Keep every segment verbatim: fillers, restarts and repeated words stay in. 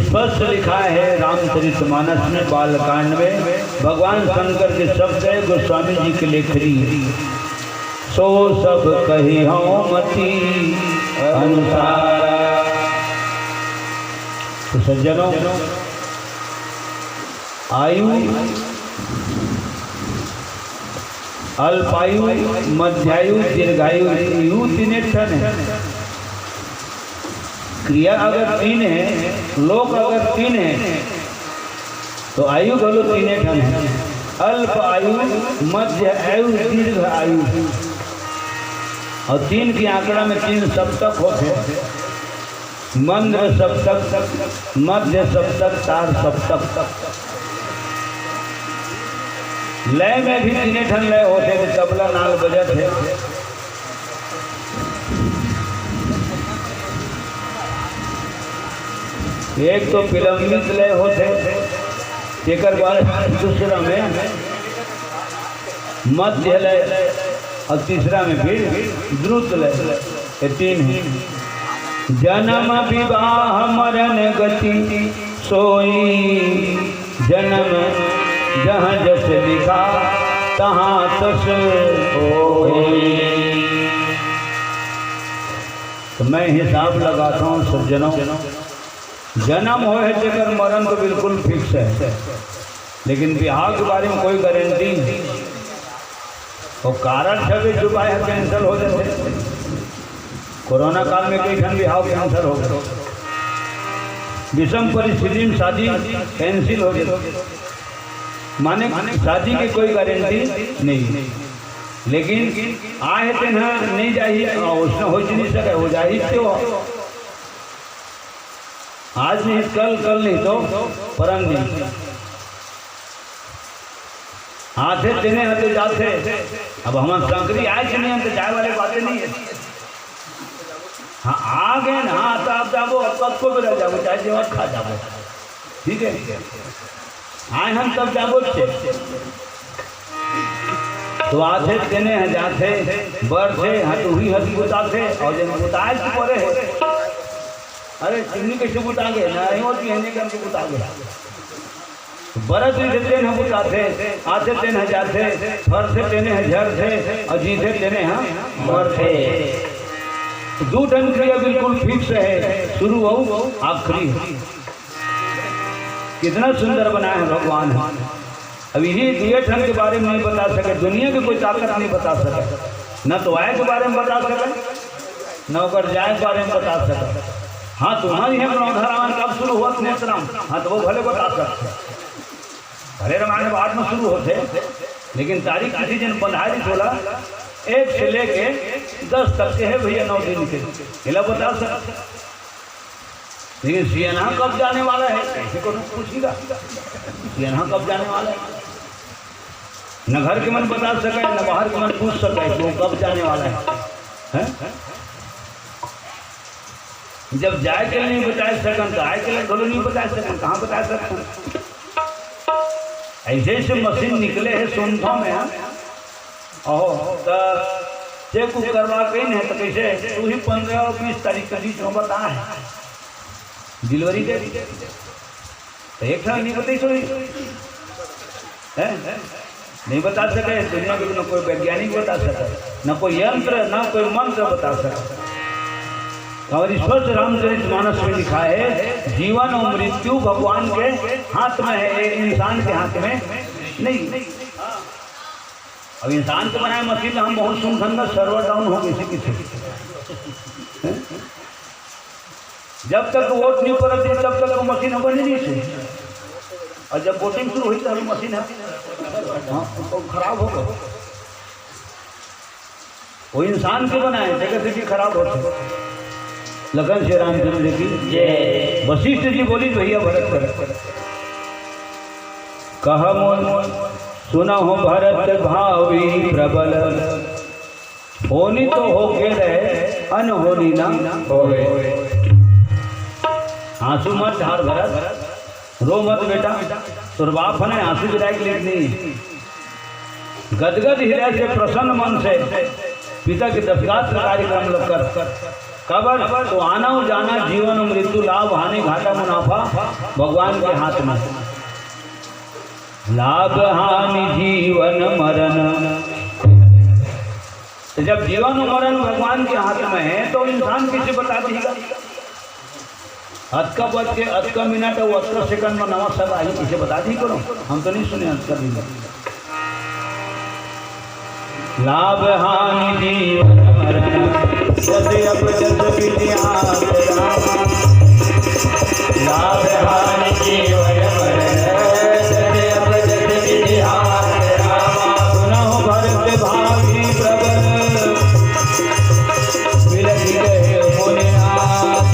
स्पष्ट लिखा है रामचरित मानस में, बालकांड में भगवान शंकर के शब्द है, गोस्वामी जी के लेखनी। सो सब कही हूँ मति अनुसार। तो सज्जनों, आयु, अल्पायु, मध्यायु, दीर्घायु, यू तीने ठन है। क्रिया अगर तीन है, लोक अगर तीन है, तो आयु घलो तीने ठन है। अल्प आयु, मध्य आयु, दीर्घ आयु। और तीन के आंकड़ा में तीन सप्तक होथे। मंद्र सप्तक, मध्य सप्तक, तार सप्तक। लय में भी तीने ठन लय होथे, तो तबला नाल बजत हे। एक तो विलंबित लय होथे, तेकर बाद दूसरा में मध्य लय, और तीसरा में फिर द्रुत लय। ये तीन है। जन्म विवाह मरण गति सोई, जन्म जहाँ जस लिखा, तहाँ तस होई। तो मैं हिसाब लगाता हूँ सज्जनों, जन्म होय है तेकर मरण तो बिल्कुल फिक्स है, लेकिन बिहाव के बारे में कोई गारंटी नहीं। वो कारड छवे चुपाय ह, कैंसिल हो जाथे। कोरोना काल में कई ठन बिहाव कैंसिल हो गए, विषम परिस्थिति में शादी कैंसिल हो जाथे। माने शादी के कोई गारंटी नहीं, लेकिन आय हे तेन ह नहीं जाही, अउ उसने हो नहीं सके, हो जाही तो आज नहीं कल, कल नहीं तो परन दिन। आथे तेने ह तो जाथे। अब हमन संकरी आय के नहीं, हम तो जाय वाले बाते नहीं है। हाँ, आ गए ना, हाँ, तो आप जाबो, अब कब को भी रह जाबो, चाहे जेवर खा जाबो, ठीक है। आय हम तब जाबो छे। तो आथे तेने ह जाथे, बरथे, हाँ, तो ही हथ बुताथे, और जन बुताए तो परे है। अरे, चिमनी कैसे बुता गए? ना, नहीं होती है, नहीं करके बुता गए। बरत रहिथे तेन ह बुताथे, आथे तेन ह जाथे, फरथे तेने ह झरथे, अउ जीथे तेने ह मरथे। दू ठन क्रिया बिल्कुल फिक्स है, शुरू अउ आखिरी है। कितना सुंदर बनाए हे भगवान ह। अब इही दुए ठन के बारे में नहीं बता सके, दुनिया के कोई ताकत नहीं बता सके, न तो आय के बारे में बता सके, न ओकर जाय के बारे में बता सके। हाँ, तुम्हारी है नवधा रावण कब शुरू हुआ नेत्रम, हाँ, तो वो भले बता सकते। भले रामायण बाद में शुरू होथे, लेकिन तारीख किसी दिन बंधाई थोला, एक से लेके दस तक के है भैया, नौ दिन के, एला बता सकते। लेकिन सियनहा कब जाने वाला है, ऐसे को पूछेगा, सियनहा कब जाने वाला है? न घर के मन बता सके, न बाहर के मन पूछ सके कि वो कब जाने वाला है, हैं? जब जाय के नहीं बता सकन, तो आय के घलो नहीं बता सकन, कहाँ बता सकन? ऐसे ऐसे मशीन निकले हैं सोनथो में, हाँ? ओहो, तो चेक उक करवा के नहीं, तो कैसे तू ही पंद्रह और बीस तारीख के बीच में बता है डिलीवरी के? तो एक ठन नहीं बताई सोई, हैं? नहीं बता सके, दुनिया के न कोई वैज्ञानिक बता सके, न कोई यंत्र, न कोई मंत्र बता सके। और स्पष्ट रामचरित मानस में लिखा है, जीवन और मृत्यु भगवान के हाथ में है, ये इंसान के हाथ में नहीं। अब इंसान के बनाए मशीन हम बहुत सुनथन ना, server down हो गई किसी। हैं? जब तक वोट नहीं पड़त हे, तब तक वो मशीन ह बने नहीं से। और जब वोटिंग शुरू हुई, तब मशीन है, हाँ, तो खराब हो गए। वो इंसान के बनाए, जगह से भी खराब होते। लखन श्री रामचंद्र की जय। वशिष्ठ जी बोली, भैया भरत कर। कह मुन सुनहु भरत भावी प्रबल, होनी तो होके रहे, अनहोनी ना होवे। आंसू मत ढार भरत, रो मत बेटा, तोर बाप हने आंसू गिराए के लिए नहीं। गदगद हृदय से, प्रसन्न मन से पिता के दशगात्र कार्यक्रम ल कर। काबर? तो आना अउ जाना, जीवन अउ मृत्यु, लाभ हानि, घाटा मुनाफा भगवान के हाथ में। लाभ हानि जीवन मरण। तो जब जीवन अउ मरण भगवान के हाथ में है, तो इंसान कइसे बता देगा? अतका बज के अतका मिनट अउ अतका सेकंड में नवा सगा आही, कइसे बता दी करो? हम तो नहीं सुने अतका दिन। लाभ हानि जीवन मरण, जस अप जस विधि हाथ रामा। लाभ हानि जीवन मरण, जस अप जस विधि हाथ रामा। सुनहु भरत भाई प्रबल, विलखि कहे मुनिनाथ।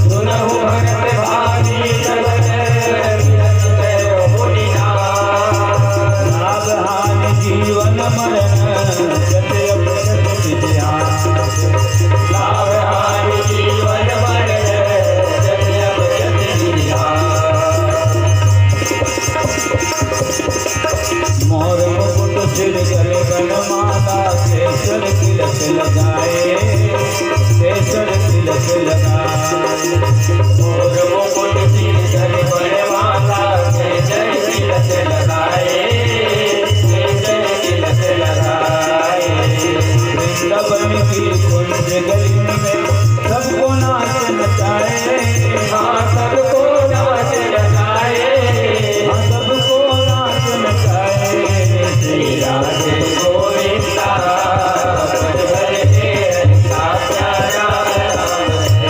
सुनहु भरत भाई प्रबल, विलखि कहे मुनिनाथ। लाभ हानि जीवन मरण, जस अप जस विधि हाथ। लाभ हानि जीवन मरण, जस अप जस विधि हाथ। मोर मुकुट सिर गल गल माला, केसर तिलक लगाए, केसर तिलक लगाए। मोर मुकुट सिर गल गल माला, केसर तिलक लगाए, केसर तिलक लगाए। वृंदावन की कुंज गली में सबको नाच नचाए। हाँ, सबको नाच नचाए। हाँ, सबको नाच नचाए। श्री राधे गोविंदा, भज भज के हरि का प्यारा नाम है।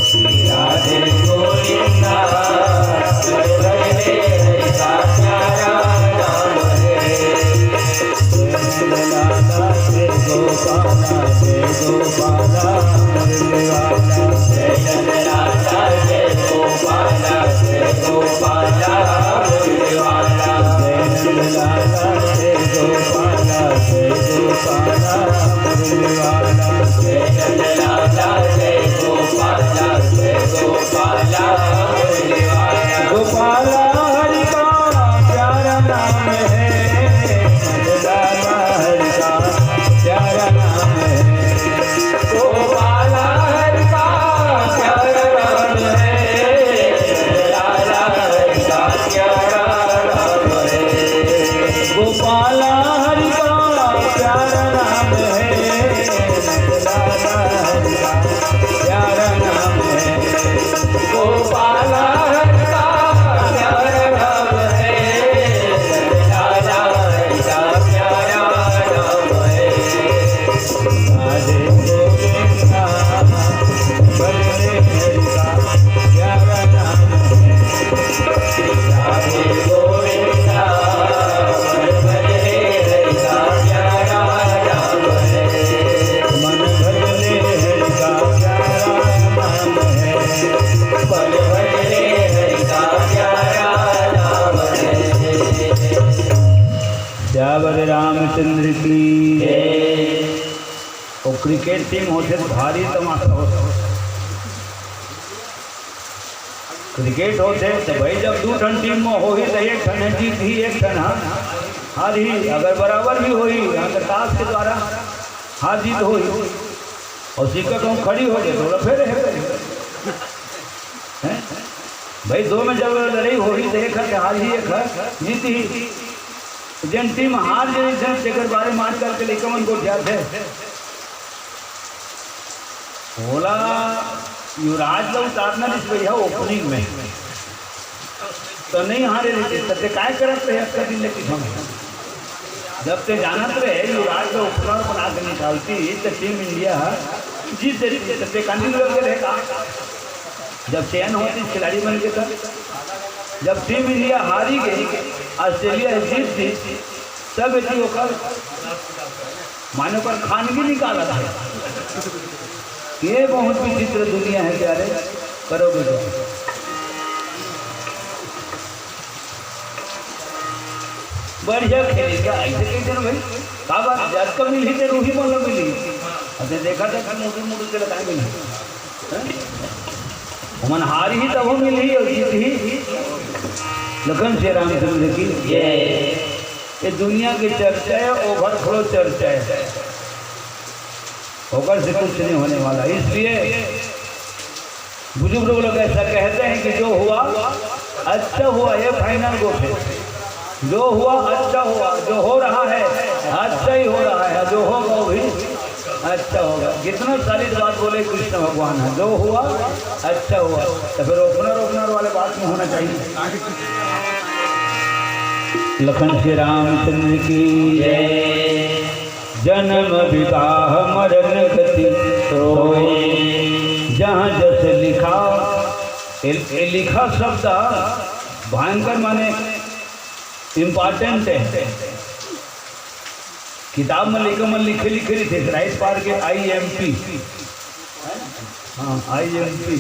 श्री राधे गोविंदा, भज भज के हरि का प्यारा नाम है। जय नंद लाला जय गोपाला, जय गोपाला मुरली वाला। जय नंद लाला जय गोपाला, जय गोपाला मुरली वाला। जय नंद लाला जय गोपाला, जय गोपाला मुरली वाला। जय नंद लाला जय गोपाला, जय गोपाला मुरली वाला। गोपाला हरि का प्यारा नाम है, नंद लाला हरि का प्यारा नाम है। गोपाला हरि का प्यारा नाम है, नंद लाला हरि का प्यारा नाम है। गोपाला हरि का प्यारा नाम है, नंद लाला हरि का प्यारा नाम है। गोपाला हरि का प्यारा नाम है, नंद लाला हरि का प्यारा नाम है। राधे गोविंदा, भजने हरि का प्यारा नाम है। राधे गोविंदा, भजने हरि का प्यारा नाम है। मन भजने हरि का प्यारा नाम है। मन भजने हरि का प्यारा नाम है। जय बलरामचंद्र की। जय। वो क्रिकेट टीम होथे त भारी तमाशा होथे। क्रिकेट होथे त भाई, जब दू ठन टीम में होही त एक ठन ह जीतही, एक ठन ह हारही। अगर बराबर भी होही, यहाँ के ताश के द्वारा हार जीत होही, अउ सिक्का कहूँ खड़ी हो जाए त ओला फेर हे। हैं? भाई, दो में जब लड़ाई होही त एक ह हारही, एक ह जीतही। जेन टीम हार जाही, जेकर बारे में आजकल के लइका मन गोठियाथे, ओला युवराज ला उतारना रिहिस भैया ओपनिंग में, त नइ हारे रिहिस, त तें काय करत रहे अतका दिन ले किथम? जब तें जानत रहे युवराज ला ओपनर बना के निकालतिस, त टीम इंडिया ह जीत जतिस, त तें कांदी लग गे रहे का? जब चयन होतिस खिलाड़ी मन के, तब जब टीम इंडिया हारी गे, ऑस्ट्रेलिया ह जीत दिस, तब एती ओकर, माने ओकर खानगी निकालत हे। ये बहुत विचित्र दुनिया है प्यारे, करोगे क्या? बढ़िया खेले क्या? ऐसे कैसे ना भाई? का बात? जब कब मिली ते रूही मन मिली। अच्छा, देखा था कि मुड़ी मुड़ी के लगाए मिली। हैं? ओमन हारही तभो मिलही अउ जीतही। लखन श्री रामचंद्र की जय। ये दुनिया के चर्चा हे, overflow चर्चा हे। ओकर से कुछ नहीं होने वाला। इसलिए बुजुर्ग लोग ऐसा कहते हैं कि जो हुआ अच्छा हुआ, ये फाइनल गोठ है। जो हुआ अच्छा हुआ, जो हो रहा है अच्छा ही हो रहा है, जो होगा वो भी अच्छा होगा। कितना सारी बात बोले कृष्ण भगवान है, जो हुआ अच्छा हुआ। तो फिर ओपनर ओपनर वाले बात में होना चाहिए। लखन श्री रामचंद्र की जय। जन्म विवाह मरण गति सोई, जहाँ जस लिखा। ए, ए लिखा शब्द भयंकर माने इंपॉर्टेंट है। किताब में लेकर मन लिखे लिखे रहिथे, राइट पार के आई एम पी। हाँ, आई एम पी।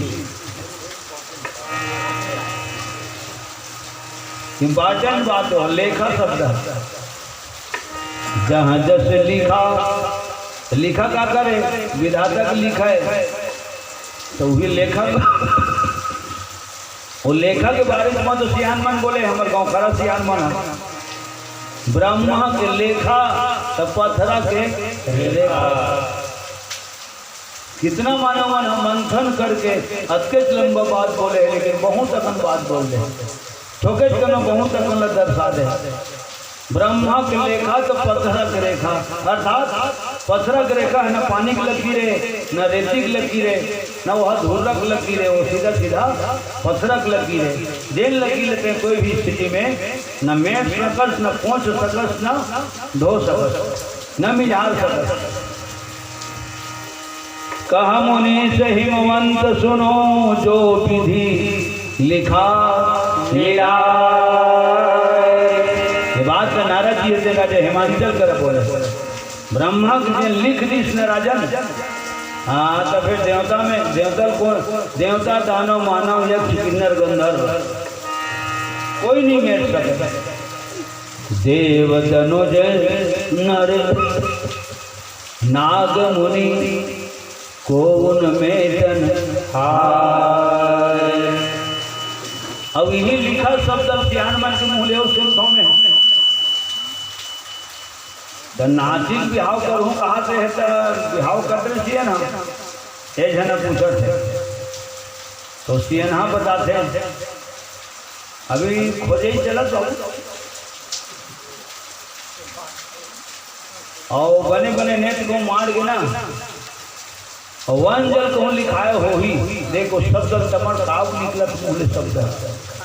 इंपॉर्टेंट बात हो, लेखा शब्द। जहाँ जस लिखा, लिखा का करे? विधाता के लिखा है, तो वही लेखक। वो लेखा के बारे में तो सियान मन बोले, हमर गाँव खरा सियान मन है, ब्रह्मा के लेखा तो पथरा के रेखा। कितना मानव मन ह मंथन करके अतकेच लंबा बात बोले हे, लेकिन बहुत अकन बात बोल दे, थोकेच कनो बहुत अकन ला दर्शा दे। ब्रह्मा के लेखा तो पथरा के रेखा, अर्थात पथरा के रेखा है, न पानी के लकीर है, न रेती के लकीर है, न वह धुर्रा के लकीर है, वो सीधा सीधा पथरा के लकीर है। जेन लकीर लेते हैं कोई भी स्थिति में, न मेट सकस, न पोंछ सकस, न धो सकस, न मिझार सकस। कहा मुनीश हिमवंत सुनो जो विधि लिखा मिलाय। ये बात तो नारद जी होते राजा हिमांचल कर बोले। ब्रह्मा के जे लिख दिस न राजन, हाँ, तो फिर देवता में, देवता कौन? देवता, दानव, मानव, यक्ष, किन्नर, गंधर्व, कोई नहीं मेट सके। देव तनुज नर नाग मुनि कोन मेटन हाय। अब यही लिखा शब्द अब सियान मन के मुँह ले सुनथों में। त नाचिक बिहाव करहूँ कहा से है, त बिहाव करते सियन हम। ए झन पूछत है, तो सियन हाँ बताते हैं, अभी खोजे ही चलत बाबू। अउ बने बने नेट को मार के ना, अउ अंजल कहूँ लिखाए होही। देखो, शब्द तमन काव निकलत मुँह ले शब्द।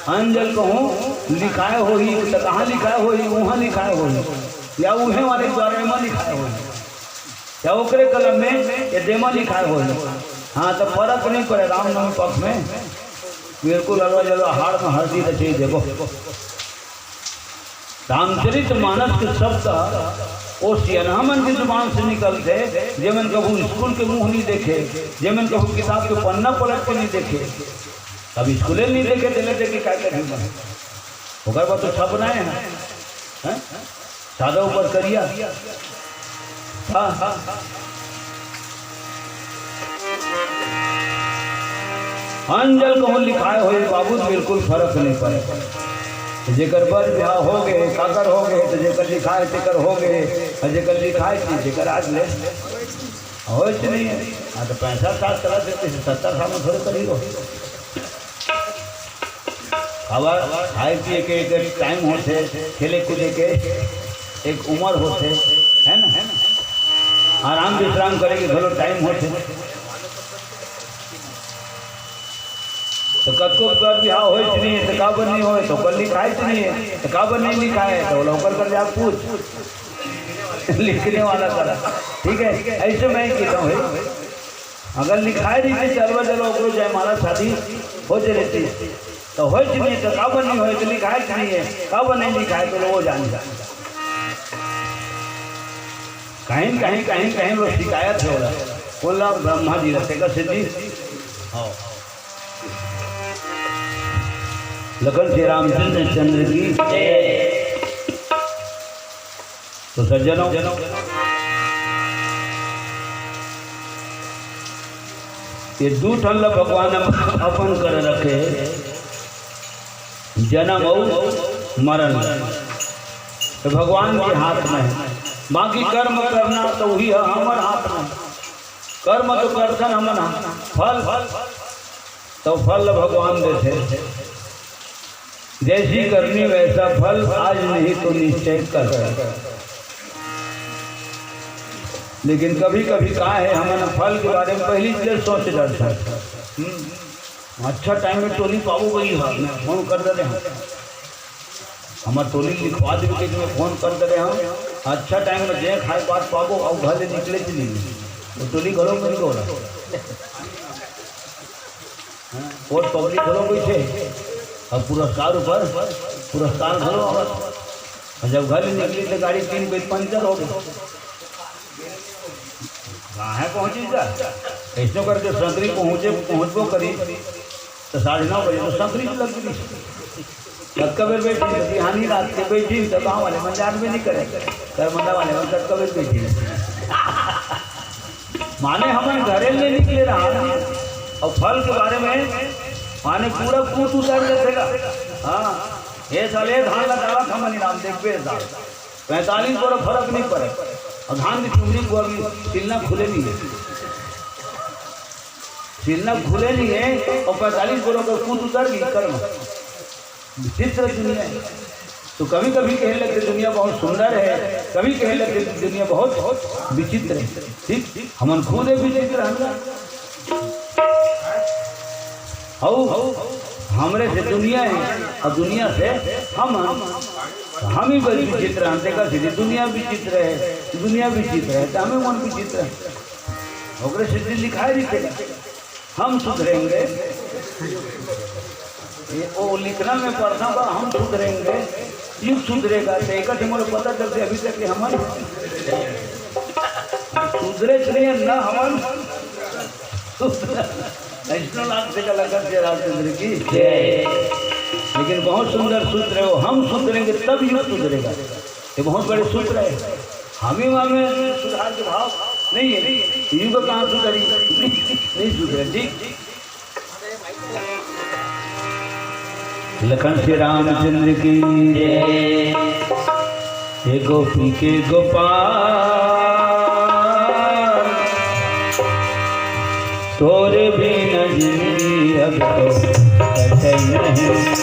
अंजल कहूँ लिखाए होही, त कहाँ लिखाए होही? उहाँ लिखाए होही, या उहे वाले द्वारे में लिखाए होही, या ओकरे कलम में ये देमा लिखाए होही। हाँ, तो फर्क नहीं पड़े रामनवमी पक्ष में। बिल्कुल अलवा जलवा हाड़ में हल्दी तो चाहिए। देखो, रामचरित मानस के शब्द वो सियनहा मन के जुबान से निकलथे, जेमन कभू स्कूल के मुँह नहीं देखे, जेमन कभू किताब के पन्ना पलट के नहीं देखे। अब स्कूले नहीं देखे, तेला देखे का करही मन? ओकर बाद तो छपना है, हैं? सादा ऊपर करिया। हाँ, हाँ। अंजल कहूँ लिखाए होही बाबू, बिल्कुल फर्क नहीं पड़े। जेकर बर बिहाव हो गे, काकर हो गे, तो जेकर लिखाए तेकर हो गे, अउ जेकर लिखाए नहीं, तेकर आज ले होइच नहीं है। हाँ, तो पैंसठ साल चला देते हैं, सत्तर साल में थोड़े करी हो। काबर खाए पिए के एक टाइम होथे, खेले कूदे के एक उमर होथे, है ना? आराम विश्राम करे के घलो टाइम होथे। तो कतको बर बिहाव होइच नहीं है, तो काबर नहीं होय? तो ओकर लिखाइच नहीं है, तो काबर नहीं लिखाए? तो ओला ओकर कर जा पूछ, लिखने वाला करा। ठीक है, ऐसे मैं ही कहता हूँ भाई। अगर लिखाए रहितिस, चलवा चलवा ओकरो जयमाला शादी हो जे रहितिस, तो होइच नहीं, तो काबर नहीं होय? तो लिखाइच नहीं है, काबर नहीं लिखाए? तो लोग जान जा। कहीं, कहीं, कहीं, कहीं वो शिकायत होला। बोला ब्रह्मा जी रहते का सिद्धि। हाँ। लखन श्री रामचंद्र चंद्र की जय। तो सज्जनों, ये दू ठन ला भगवान अपन कर रखे, जन्म अउ मरण। तो भगवान के हाथ में है, बाकी कर्म करना तो वही है, हमर हाथ में। कर्म तो करथन हमन ह, फल, तो फल ल भगवान देथे। जैसी करनी वैसा फल, आज नहीं तो निश्चय कल। लेकिन कभी-कभी का हे, हमन फल के बारे में पहिली ले सोच डरथन। हम्म, अच्छा टाइम में टोली पाबो भाई, हाँ, मैं फोन कर दे रहे हूँ। हमर टोली लिखवा देबे के मैं फोन कर दे रहे हूँ। अच्छा टाइम में जे खाए बात पाबो, अउ घर ले निकले के नहीं। वो टोली घलो मिल गो रहा। हाँ, और पब्लिक घलो बैठे, अब पुरस्कार ऊपर पुरस्कार घलो आवत। और जब घर ले निकली तो गाड़ी तीन बजे पंचर हो गई। कहाँ पहुँची जा? कैसो करके सकरी पहुँचे, पहुँचबो करी तो साढ़े नौ बजे तो सकरी लग गई। कतका बेर बैठी, बिहानी रात के बैठी, तो गाँव वाले मन जानबे नहीं करे। दरभंगा वाले मन कतका बेर बैठी। माने हमन घरे ले निकले रहा, अउ फल के बारे में माने पूरा कूट उतर लेथे गा। हाँ, ये साले धान लगावत हमन इनाम देखबे साल। पैंतालीस बोरा फर्क नहीं पड़े। अउ धान की चुमड़ी को अभी सिलना खुले नहीं है। सिलना खुले नहीं है अउ पैंतालीस बोरा का कूट उतर गई कर्म। विचित्र दुनिया है। तो कभी-कभी कहे लगथे दुनिया बहुत सुंदर है, कभी कहे लगथे दुनिया बहुत विचित्र है। ठीक? हमन खुदे विचित्र हन। हऊ, हमरे से दुनिया है अउ दुनिया से हम, हम ही बस विचित्र हन। तेकर से दुनिया विचित्र है, दुनिया विचित्र है, तो हमन विचित्र है। ओकरे से लिखाई रहिथे। हम सुधरेंगे। ये ओ लिखना में पढ़ना बा, हम सुधरेंगे, युग सुधरेगा। तो एकर से मोला पता चलथे अभी तक कि हमन सुधरे नहीं, ना हमन सुधरे। ऐसनो लाग से कलाकार जय रामचंद्र की जय। लेकिन बहुत सुंदर सूत्र है वो, हम सुधरेंगे तब युग सुधरेगा। ये बहुत बड़े सूत्र है। हम ही वहाँ में सुधार के भाव नहीं है, युग कहाँ सुधरी? नहीं सुधरे। ठीक। लखन श्री रामचंद्र की जय। हे गोपी के गोपाल, तोरे बिन जिंदगी अब तो कटे नहीं,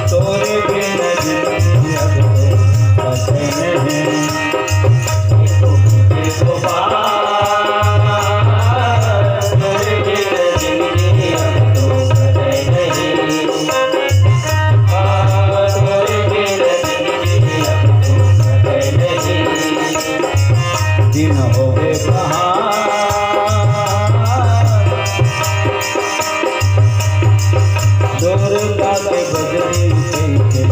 तोरे बिन जिंदगी अब तो कटे नहीं। दिन होवे पहाड़, सुरता के बदरी कइके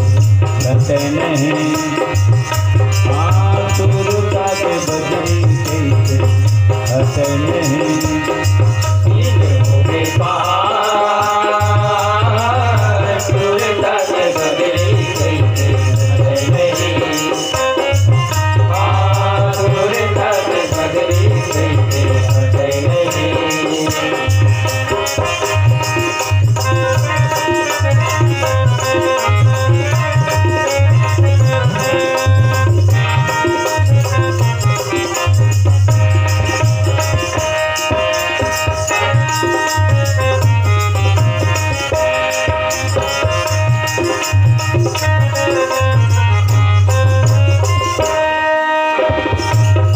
कटे नहीं। हाँ, सुरता के बदरी कइके कटे नहीं। दिन होवे पहाड़, सुरता के बदरी कइके कटे नहीं।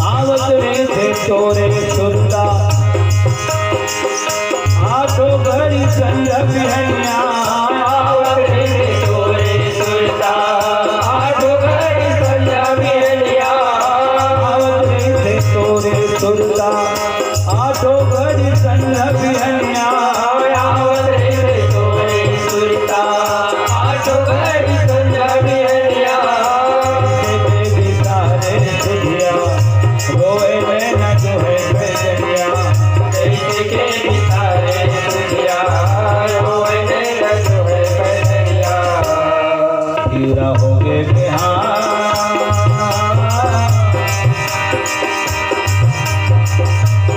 आवत रहिथे तोरे सुरता, आठो घड़ी संझा बिहनिया। आवत रहिथे तोरे सुरता, आठो घड़ी संझा बिहनिया। आवत रहिथे तोरे सुरता, आठो घड़ी संझा बिहनिया। आवत रहिथे तोरे सुरता, आठो घड़ी संझा बिहनिया। देखे बिसारे सुधिया, रोए नैना जोहे बजरिया। देखे बिसारे सुधिया, रोए नैना जोहे बजरिया। पीरा होगे बिहान।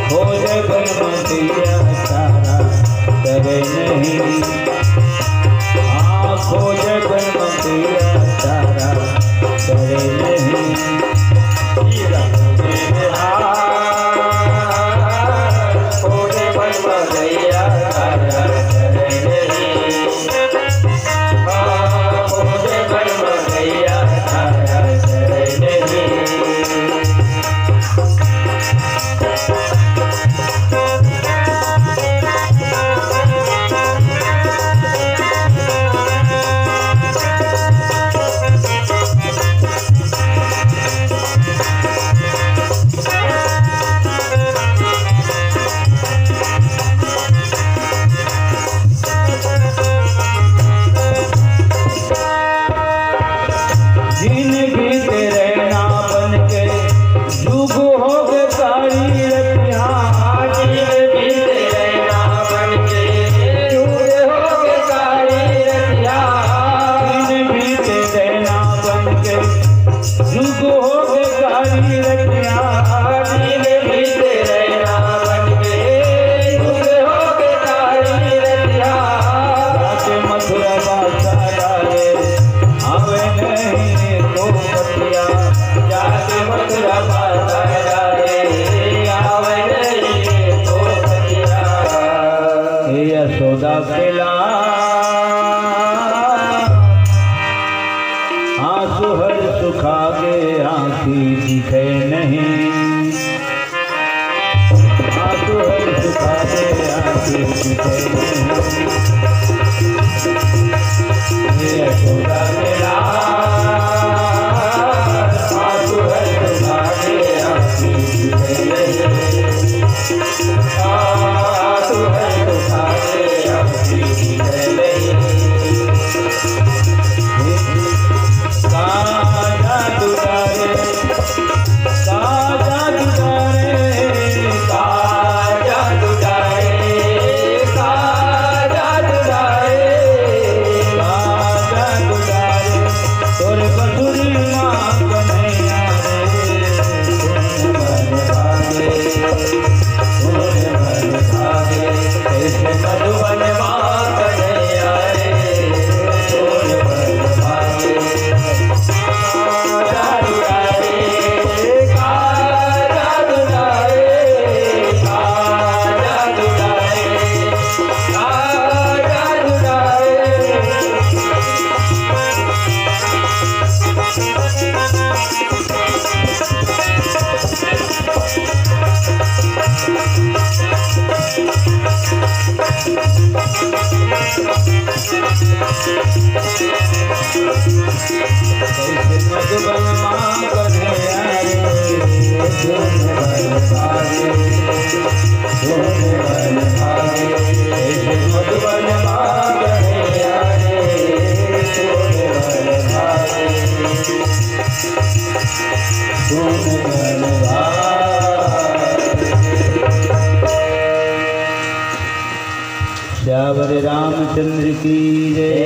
खोजे बन मतिया तारा करे नहीं। हाँ, खोजे बन मतिया तारा करे नहीं। हीरा खोजे बिहार। जिन बीते रैना बन के जुग होगे कारी रतिया। जिन बीते रैना बन के जुग होगे कारी रतिया। जिन बीते रैना बन के जुग होगे कारी रतिया। जिन बीते रैना बन के जुग होगे कारी रतिया। जाके मथुरा बासा डारे आवे नहीं एको पतिया। जाके मथुरा बासा डारे आवे नहीं एको पतिया। हे यशोदा के लाल, आंसू हर सुखा गे, आंखी दिखे नहीं। आंसू हर सुखा गे, आंखी दिखे नहीं। हे यशोदा के लाल, आंसू हर सुखा गे, आंखी दिखे नहीं। सियावर रामचंद्र की जय।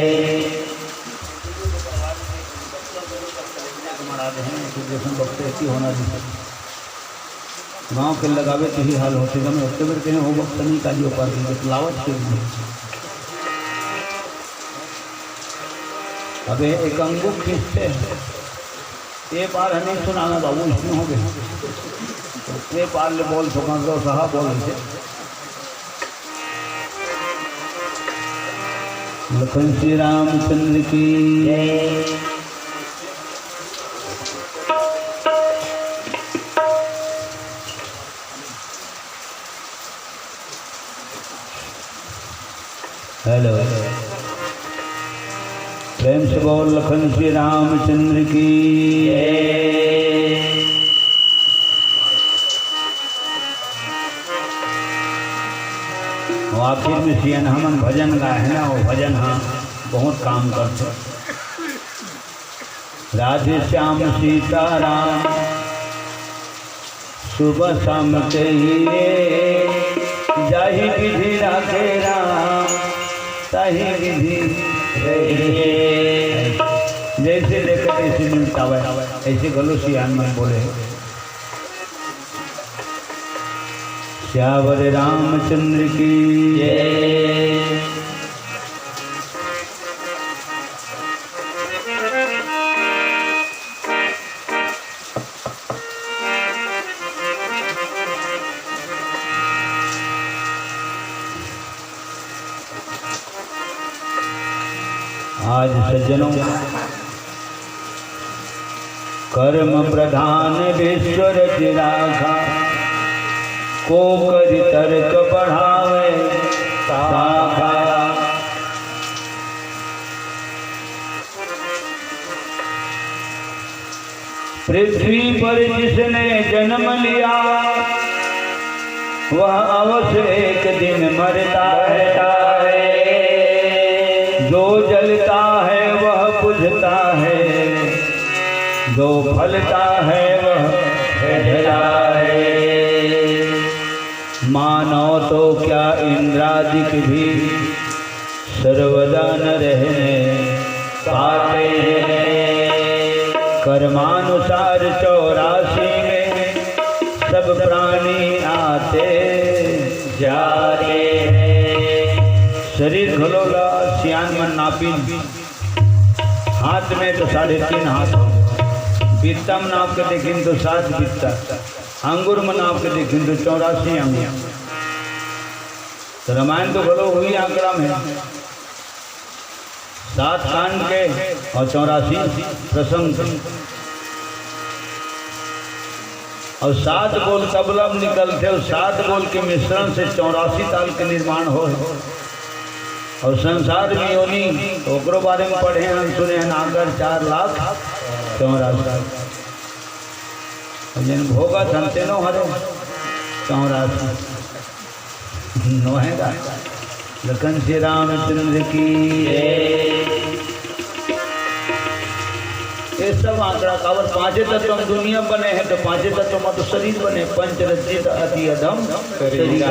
गांव के लगावे के ही हाल होथे। मैं ओतने बेर कहे हो भक्त नहीं काली ओकर के लावत के नहीं। अबे एक अंगू खींचते हैं। ये बार हमें सुनाना बाबू, इसमें हो गए। ये बार ले बोल सका तो सहा बोल इसे। लखन श्री रामचंद्र की जय। हेलो, प्रेम से बोल लखन श्री रामचंद्र की। वो आखिर में सियन हमन भजन गाए हैं ना, वो भजन हाँ बहुत काम करते। राधे श्याम सीताराम सुबह शाम कहिए, जाहि विधि राखे राम, ताहि विधि रहिए। जैसे देखे तैसे मिलता है, ऐसे गलो सियान मन बोले। सियावर रामचंद्र की जय। आज सज्जनों, कर्म प्रधान विश्व रचि राखा, को करि तर्क बढ़ावे शाखा। पृथ्वी पर जिसने जन्म लिया, वह अवश्य एक दिन मरता है। जो जलता है वह बुझता है, जो फलता है वह फैलता है। मानव तो क्या, इंद्रादिक भी सर्वदा न रहने पाते हैं। कर्मानुसार चौरासी में सब प्राणी आते जाते हैं। शरीर घलो ला सियान मन नापिन, हाथ में तो साढ़े तीन हाथ हो, बित्ता म नाप के देखिन तो सात बित्ता, अंगुर म नाप के देखिन तो चौरासी अंगुर। तो रामायण तो घलो वही आंकड़ा में, सात कांड के और चौरासी प्रसंग के। और सात बोल तबला म निकलथे, और सात बोल के मिश्रण से चौरासी ताल के निर्माण होय। और संसार में योनि, ओकरो बारे में पढ़े हन, सुने हन, आकर चार लाख चौरासी। और जिन भोगत हन, तेनो हरे चौरासी। नोहेगा। लखन श्री रामचंद्र की। ये सब आंकड़ा काबर, पांचे तत्व म दुनिया बने हैं, तो पांचे तत्व म तो शरीर बने, पंच रज्जित अति अधम शरीर।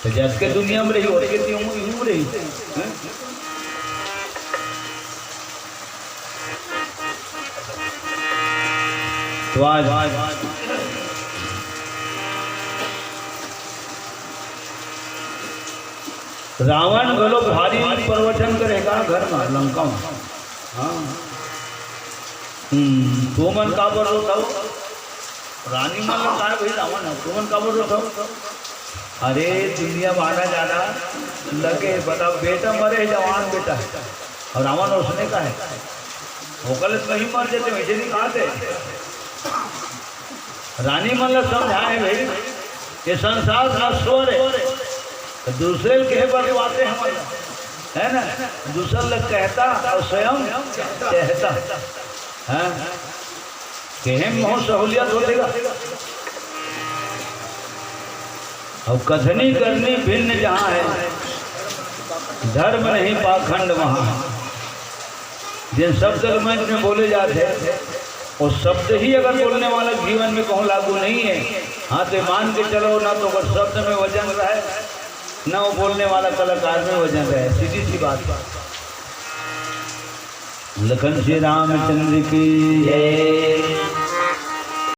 तो जब के दुनिया में रही, ओतके ती यूं, यूं रही। हैं? तो आज रावण घलो भारी प्रवचन करेगा घर में, लंका में। हाँ। हम्म, तुमन काबर रोत हव? रानी मन ला काय भाई रावण है, तुमन काबर रोत हव? अरे दुनिया में आना जाना लगे, बताओ, बेटा मरे, जवान बेटा है, और रावण उसने का है, ओकर ले कहीं मर जाते, वैसे नहीं कहा थे। रानी मन ला समझाए भाई, ये संसार नश्वर है, तो दूसरे ल कहे बर बातें हमन ला, है ना? दूसर ल कहता और स्वयं कहता, हैं? कहे म बहुत सहूलियत होथे गा। और कथनी करनी भिन्न जहाँ है, धर्म नहीं पाखंड वहाँ है। जिन शब्द मंच में बोले जाते हैं, वो शब्द ही अगर बोलने वाला जीवन में कहूँ लागू नहीं है, हाँ, तो मान के चलो ना, तो अगर शब्द में वजन रहे, ना वो बोलने वाला कलाकार में वजन रहे, सीधी सी बात। लखन श्री रामचंद्र की जय।